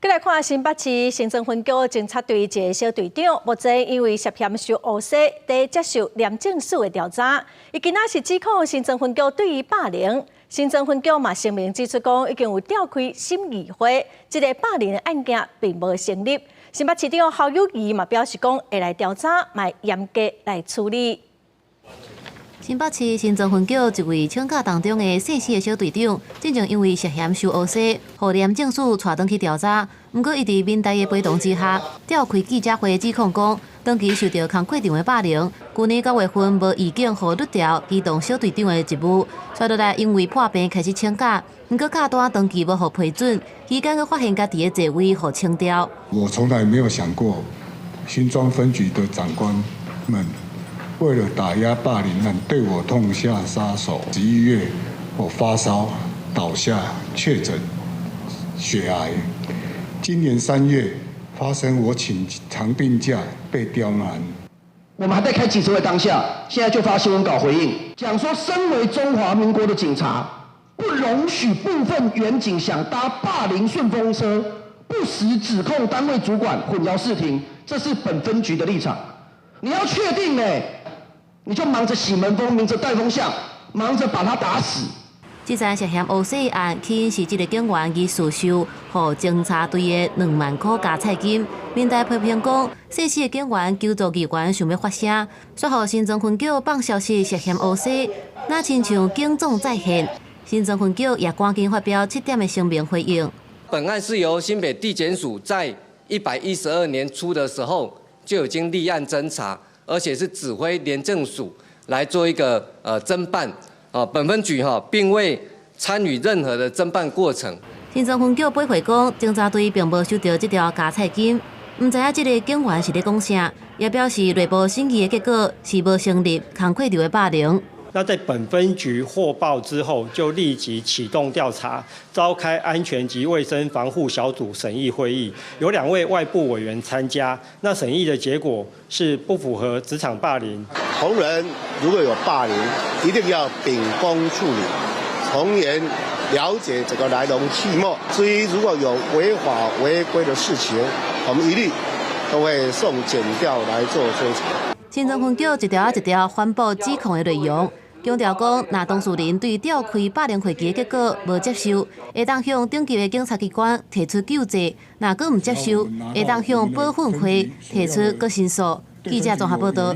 閣來看新北市新莊分局偵察隊一个小隊長，目前因為涉嫌收烏紗，佇接受廉政署的調查。伊今仔是指控新莊分局對伊霸凌。新莊分局嘛聲明指出講，已經有召開審議會，這个霸凌的案件並無成立。新北市長侯友宜嘛表示講，會來調查，嘛會嚴格來處理。新北市新莊分局一位請假當中的細細的小隊長，進前因為涉嫌收烏紗，予廉政署帶轉去調查。毋過，伊佇民代的陪同之下，召開記者會指控講，長期受著工課場的霸凌。舊年九月份無預警予律調機動小隊長的職務，紲落來因為破病開始請假，毋過假單長期無予批准，期間閣發現家己的座位予清掉。我從來沒有想過，新莊分局的長官們為了打壓霸凌案，對我痛下殺手。11月，我發燒倒下，確診血癌。今年3月發生我請長病假被刁難。我們還在開記者會當下，現在就發新聞稿回應，講說身為中華民國的警察，不容許部分員警想搭霸凌順風車，不實指控單位主管混淆視聽，這是本分局的立場。你要確定呢？你就忙着洗門風，忙着帶風向，忙着把他打死。這次涉嫌烏紗案，起因是這个警員伊私收予偵查隊的2萬箍加菜金。民代批評講，細細的警員求助議員想欲發聲，煞予新莊分局放消息涉嫌烏紗，若親像警總再現。新莊分局也趕緊發表七點的聲明回應。本案是由新北地檢署在112年初的時候就已經立案偵查。而且是指揮廉政署來做一個偵辦，啊，本分局哈並未參與任何的偵辦過程。新莊分局駁回講，偵查隊並無收著這條加菜金，毋知影這个警員是咧講啥，也表示內部審議的結果是無成立工課場的霸凌。那在本分局獲報之後，就立即啟動調查，召開安全及衛生防護小組審議會議，有兩位外部委員參加。那審議的結果是不符合職場霸凌。同仁如果有霸凌，一定要秉公處理，從嚴了解這個來龍去脈。至於如果有違法違規的事情，我們一律都會送檢調來做追查。新莊分局一條仔一條反駁指控的內容。強調講，若當事人對召開霸凌會議的結果無接受，會當向頂級的警察機關提出救濟；若閣毋接受，會當向保訓會提出閣申訴。記者綜合報導。